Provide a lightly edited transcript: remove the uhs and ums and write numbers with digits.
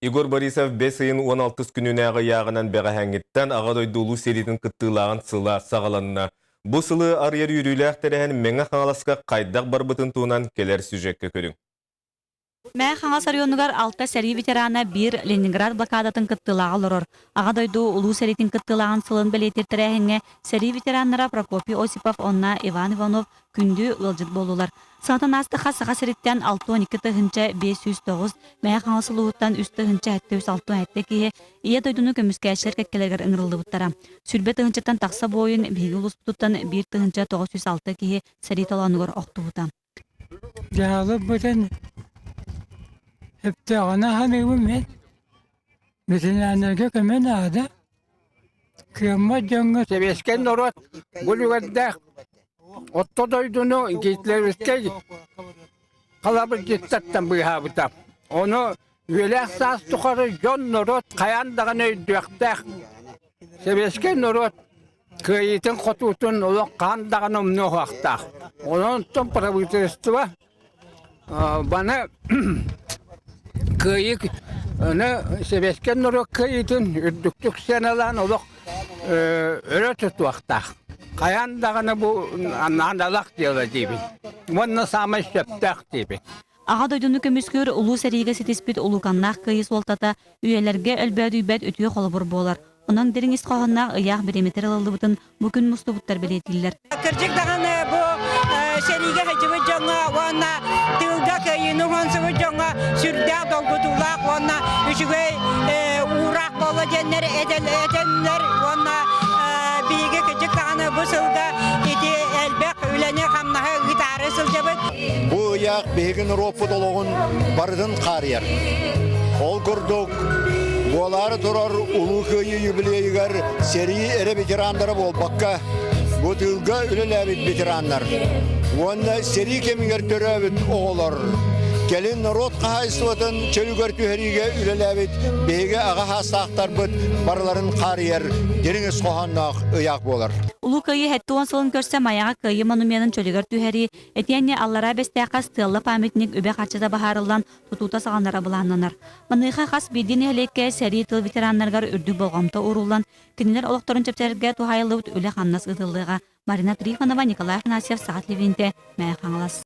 Егор Борисов бэс ыйын 16 күнүнээҕи ыйааҕынан бэҕэһээҥҥиттэн Аҕа дойду Улуу сэриитин кыттыылааҕын сыла саҕаланна. Бу сылы арыйар үөрүүлээх тэрээһин Мэҥэ Хаҥаласка хайдах барбытын туһунан кэлэр сюжекка көрүҥ. Мэҥэ Хаҥалас оройуонугар алта сэрии ветерана биир Ленинград блокадатын кыттыылааҕа олорор. Аҕа дойду Улуу сэриитин кыттыылааҕын сылын бэлиэтиир тэрээһиҥҥэ сэрии ветераннара Прокопий Осипов уонна Иван Иванов күндү ыалдьыт буоллулар. Саатан аастахха Саха сириттэн 62 509, Мэҥэ Хаҥалас улууһуттан 3767 киһи Ийэ дойдуну көмүскээччилэр кэккэлэригэр ыҥырыллыбыттара. Сүүрбэ тыһыынчаттан тахса буойун биһиги улууспутуттан 1906 киһи сэрии толоонугар охтубута. Дьаһалыппытын өптөөҕүнэ аһаныыбын мин. Ветеринарга көмө наада. Кыаммат дьоҥҥо Сэбиэскэй норуот бу үлүгэрдээх орто дойдуну гитлеровскай халабырдьыттартан быыһаабыта. Ону үйэлээх саас тухары дьон норуот хайаан даҕаны өйдүөхтээх. Сэбиэскэй норуот кыайыытын хотуутун олох хаһан даҕаны умнуохтаах. Онон правительство Баны кыайыы аны сэбиэскэй норуот кыайыытын үрдүктүк сыаналаан олох өрө тутуохтаах. Хайаан даҕаны бу наадалаах дьыала диибин. Уонна саамай сөптөөх диибин. Аҕа дойдуну көмүскүүр Улуу сэриигэ ситиспит улууканнаах кыайыы суолтата үйэлэргэ өлбөөдүйбэт үтүө холобур буолар. Онон дириҥ ис хоһоонноох ыйаах бириэмэтэр ылыллыбытын бу күн мустубуттар бэлиэтииллэр. Кырдьык даҕаны бу сэриигэ сылдьыбыт дьоҥҥо уонна тыылга кыайыыны уһансыбыт дьоҥҥо сүрдээх долгутуулаах уонна үчүгэй уураах буолла диэннэр этэллэр уонна биһиги кырдьык даҕаны бу сылга ити элбэх үлэни-хамнаһы ыытаары сылдьабыт. Бу ыйаах биһиги норуоппут олоҕун барытын хаарыйар. Ол курдук, буолаары турар Улуу Кыайыы юбилейыгар сэрии эрэ ветераннара буолбакка, бу тыылга үлэлээбит ветераннар уонна сэрии кэмигэр төрөөбүт оҕолор кэлин норуот хаһаайыстыбатын чөлүгэр түһэриигэ үлэлээбит биһиги аҕа саастаахтарбыт барыларын хаарыйар дириҥ ис хоһоонноох ыйаах буолар. Улуу Кыайыы 70 сылын көрсө Майаҕа Кыайыы монуменын чөлүгэр түһэрии, итиэннэ Аллараа Бэстээххэ стелла памятник үбэ-харчыта баһаарыллан тутуута саҕаланара былааннанар. Маныаха хас биирдии нэһилиэккэ сэрии тыл ветераннарыгар үрдүк болҕомто ууруллан, кинилэр олохторун чэпчэтэргэ туһаайыллыбыт үлэ-хамнас ыытыллыаҕа. Марина Трифонова, Николай Афанасьев, Саха телевидениетэ, Мэҥэ Хаҥалас.